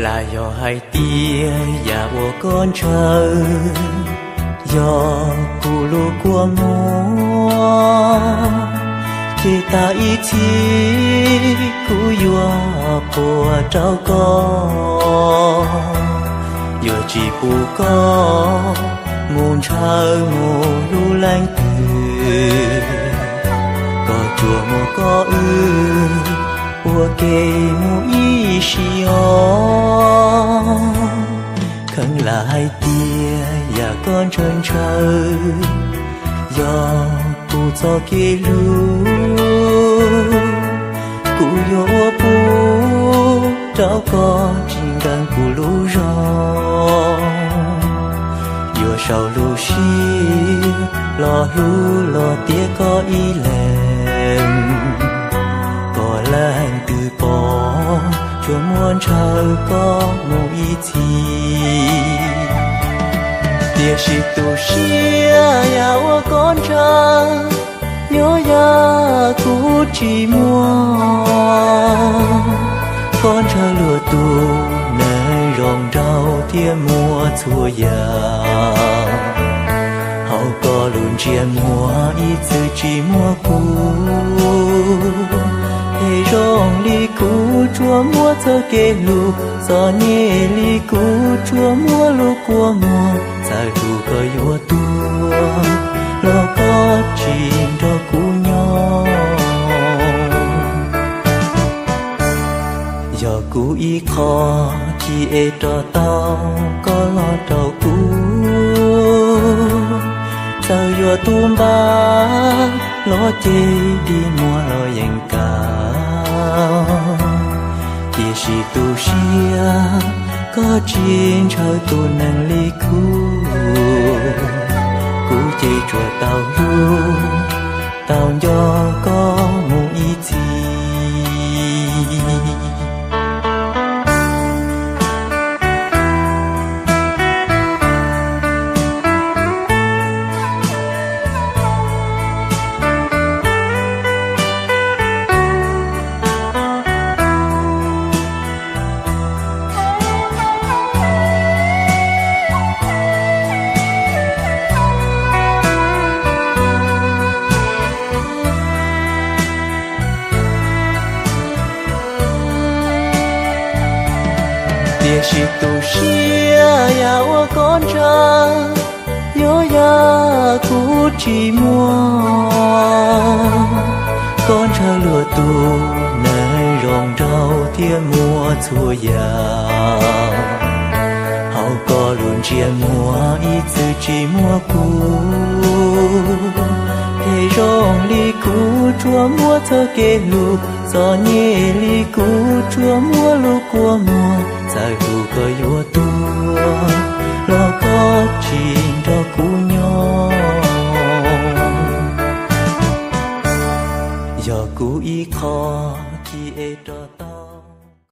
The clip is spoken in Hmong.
Lam yog hais tias yam uas koj ntshaw yog kuv lub kua muag, ces tas ib txhis kuv yuav quaj rau koj. Yuav tsis pub koj mus ntshaw mus hlub leej twg, koj tsuas muab koj wb ua ke mus ib sij os. Kheev lam hais tias yam koj ntshaw ntshaw yog kuv txoj kev hlub, kuv yuav ua pub rau koj tsis nkees kuv lub zog. Yuav sau lub siab los hlub los tiav koj ib leeg, kom leej twg pom tsuas muab ntshaw koj mus ib txhis. Tiam sis tu siab yam uas koj ntshaw, yuav yam kuv tsis muaj. Koj ntshaw luag tus neeg zoo nraug thiab muaj txhua yam, hauv koj lub ntsej muag ib txwm tsis muaj kuv. Phem zoo li kuv tsuas muab txoj kev hlub, txom nyem li kuv tsuas muab lub kua muag. Txawm hlub koj yuav tuag los koj tsis nrog kuv nyob. Yog kuv ib qho tsis es rov tau koj los rau kuv, txawm yuav tu npab los ces dig muag los yeej kam. Tiam sis tu siab koj tsis ntshaw tus neeg li kuv, kuv ces tsuas tau hlub tau nco koj mus ib txhis. Tiam sis tu siab yam uas koj ntshaw, yuav yam kuv tsis muaj. Koj ntshaw luag tus neeg zoo nraug thiab muaj txhua yam, hauv koj lub ntsej muag ib txwm tsis muaj kuv. Phem zoo li kuv tsuas muab txoj kev hlub, txom nyem li kuv tsuas muab lub kua muag. Txawm hlub koj yuav tuag los koj tsis nrog kuv nyob. Yog kuv ib qho tsis es rov tau